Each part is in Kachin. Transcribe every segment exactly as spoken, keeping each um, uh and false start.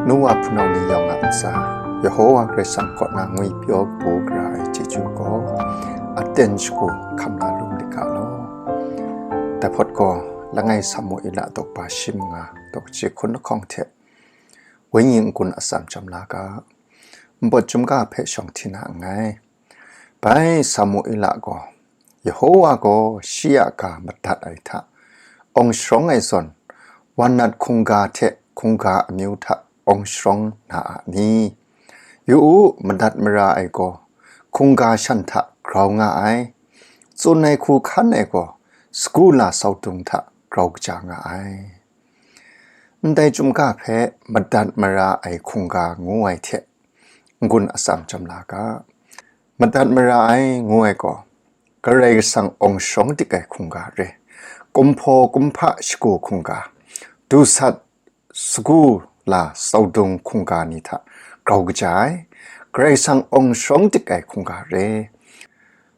Nu wa hpunau ni yawng a ntsa, Yehova Karai Kasang kaw na ngwipyaw kabu gara ai chyeju gaw aten shagu hkam la lu myit ga law. Dai hpawt gaw, langai Samuela daw kaba shi manga daw kaji hkun lahkawng hte wenyi n-gun atsam chyam la ga, npawt chyum ga hpe shawng hti na nngai. Bai Samuela gaw, Yehova gaw shi a ga madat ai hta awng sharawng ai zawn, wannat hkungga hte hkungga amyu hta awng sharawng na a ni? Yu u, madat mara ai gaw hkungga shan hta grau nga ai, tsun ai hku hkan ai gaw sagu la saudung hta grau kaja nga ai. Ndai chyum ga hpe madat mara ai hkungga ngu ai hte n-gun atsam chyam la ga. Madat mara ai ngu ai gaw, Karai Kasang awng sharawng dik ai hkungga re, kumhpaw kumhpa shagu hkungga, dusat sagu la saudung hkungga ni hta grau kaja ai, Karai Kasang awng sharawng dik ai hkungga re.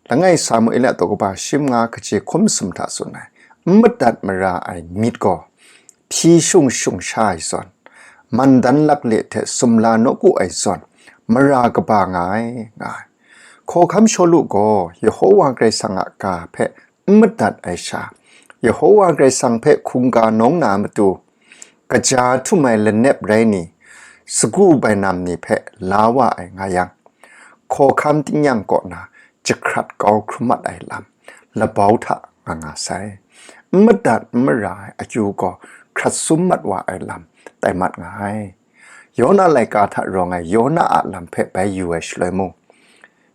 Langai Samuela daw kaba shi manga kaji hkun masum hta tsun ai, n madat mara ai myit gaw hpyi shung shung sha ai zawn, mandan lakle hte sumla nawku ai zawn, mara kaba nga ai, nga ai. Hkawhkam Shawlu gaw Yehova Karai Kasang a ga hpe n madat ai sha, Yehova Karai Kasang hpe hkungga nawng na matu, kaja htum ai lanep rai ni, sagu bainam ni hpe la wa ai nga yang, hkawhkam tingnyang kaw na jahkrat kau hkrum mat ai lam labau hta nga nga sai. N madat n mara ai akyu gaw hkrat sum mat wa ai lam tai mat nga ai. Yona laika hta rawng ai Yona a lam hpe bai yu ai shaloi mung,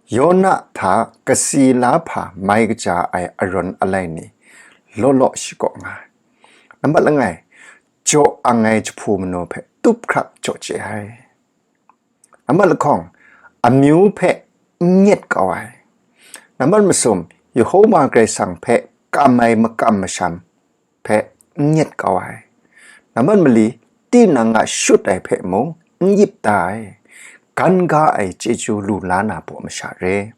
Yona hta kasi la hpa mai kaja ai arawn alai ni law law shakaw nga ai. Nambat langai, jaw ang ai jahpu manu hpe tup hkrak jaw chye ai. Nambat lahkawng, amyu hpe n nyet kau ai. Nambat masum, Yehova Karai Kasang hpe kam ai makam masham hpe n nyet kau ai. Nambat mali, tinang a shut ai hpe mung n yip da ai. Gan ga ai chyeju lu la na baw masha re.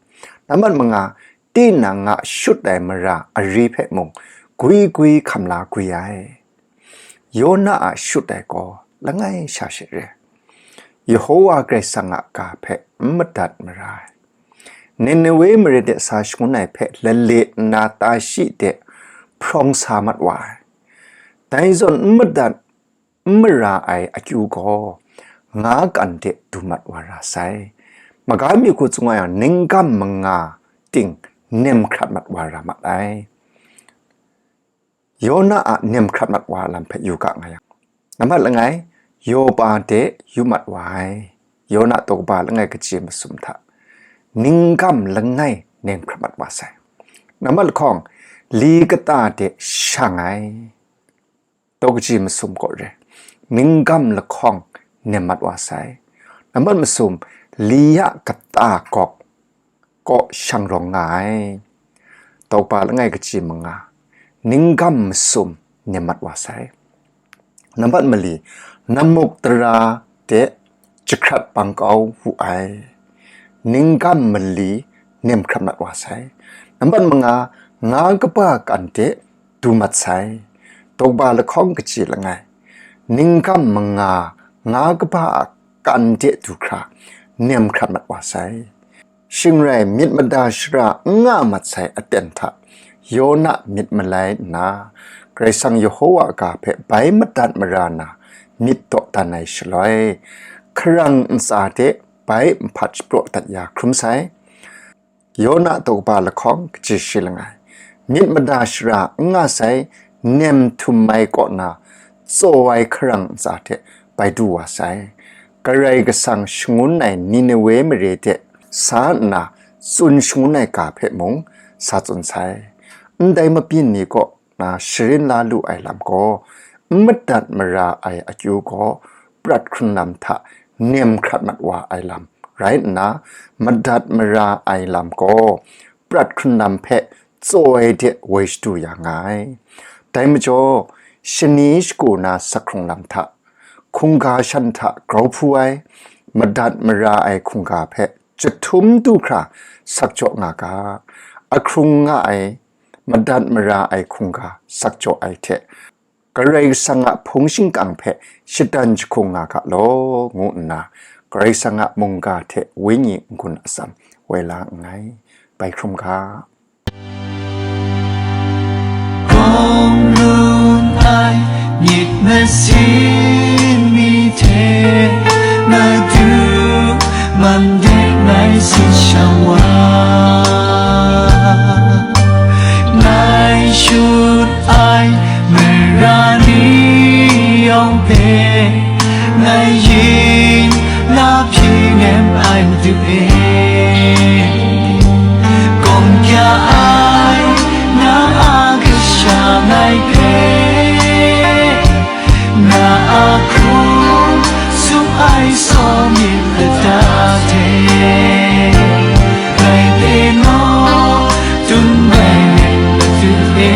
Nambat manga, tinang a shut ai mara ari hpe mung gwi gwi hkam la gwi ai. Yona a shut ai gaw langai sha she re. Yehova Karai Kasang a ga hpe n madat mara ai. Ninewe mare de sa shangun ai hpe lale nna tashi de hprawng sa mat wa ai. Dai zawn n madat n mara ai akyu gaw nga kan de du mat wa ra sai. Maga mi hku tsun nga yang, ninggam manga ting nem hkrat mat wa ra mat ai. Yona a nem hkrat mat wa lam hpe yu ga nga yang, nambat langai, Yopa de yu mat wa ai. Yona daw kaba langai kaji masum hta, ninggam langai nem hkrat mat wa sai. Nambat lahkawng, li kata de shang ai. Daw kaji masum kaw re, ninggam lahkawng nem mat wa sai. Nambat masum, li a kata gawk kaw shang rawng nga ai. Daw kaba langai kaji manga, ninggam masum nem mat wa sai. Nambat mali, namuk tara de jahkrat bang kau wu ai. Ninggam mali nem hkrat mat wa sai. Nambat manga, nga kaba kan de du mat sai. Daw kaba lahkawng kaji langai, ninggam manga nga kaba a kan de du hkra nem hkrat mat wa sai. Shing rai, myit mada shara n nga mat sai aten hta, Yona myit malai nna, Karai Kasang Yehova ga hpe bai madat mara na myit dawdan ai shaloi, hkarang ntsa de bai nhpat shapraw dat ya hkrum sai. Yona daw kaba lahkawng kaji shi langai, myit mada shara n nga sai, nem htum ai kaw na tsaw ai hkarang ntsa hte bai du wa sai. Karai Kasang shangun ai Ninewe mare de sa nna tsun shangun ai ga hpe mung sa tsun sai. Ndai mabyin ni kaw na sharin la lu ai lam gaw, n madat mara ai akyu gaw prat hkrun lam hta nem hkrat mat wa ai lam rai nna, madat mara ai lam gaw prat hkrun lam hpe tsaw ai de woi shadu ya nga ai. Dai majaw, shani shagu na sak hkrung lam hta, hkungga shan hta grau hpu ai, madat mara ai hkungga hpe jahtum du hkra sak jaw nga ga, ahkrung nga ai, madat mara ai hkungga sak jaw ai hte, Karai Kasang a hpung shingkang hpe shatan jahkung nga ga law, ngu nna Karai Kasang a mungga hte wenyi n-gun atsam woi la nngai. Bai hkrum ga. Kawng run ai myit masin mi hte Madu man de ngai sit shang wa, ngai shut ai mara ni yawng hpe ngai yin la hpyi nem ai Madu e. Gawng kya ai na a kasha ngai hpe, na a hku tsup ai sawmyit lata hte, ngai hpe naw tun bai ret Madu e.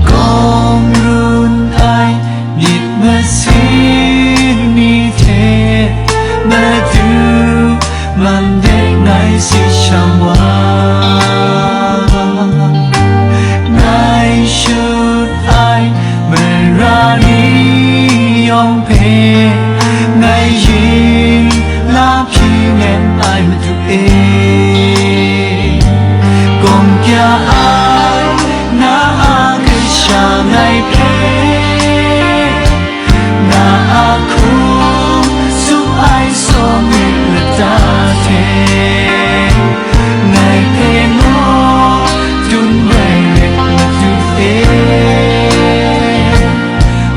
Kawng run ai myit masin ni hte Madu man de ngai sit shang wa, ngai shut ai mara ni yawng hpe ngai yin la hpyi nem ai Madu e. Gawng kya ai na a kasha ngai hpe, na a hku tsup ai sawmyit lata hte, ngai hpe naw tun bai ret Madu e.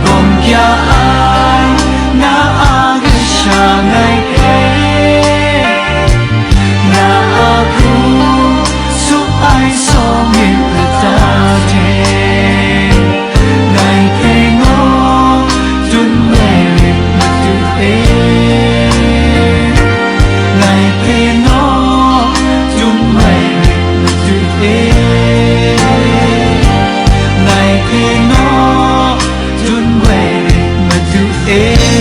Gawng kya ai na a kasha ngai hpe, na a hku tsup ai sawmyit lata hte, ngai hpe naw tun bai ret Madu e. Ngai hpe naw tun bai ret Madu e. Ngai hpe naw tun bai ret Madu e.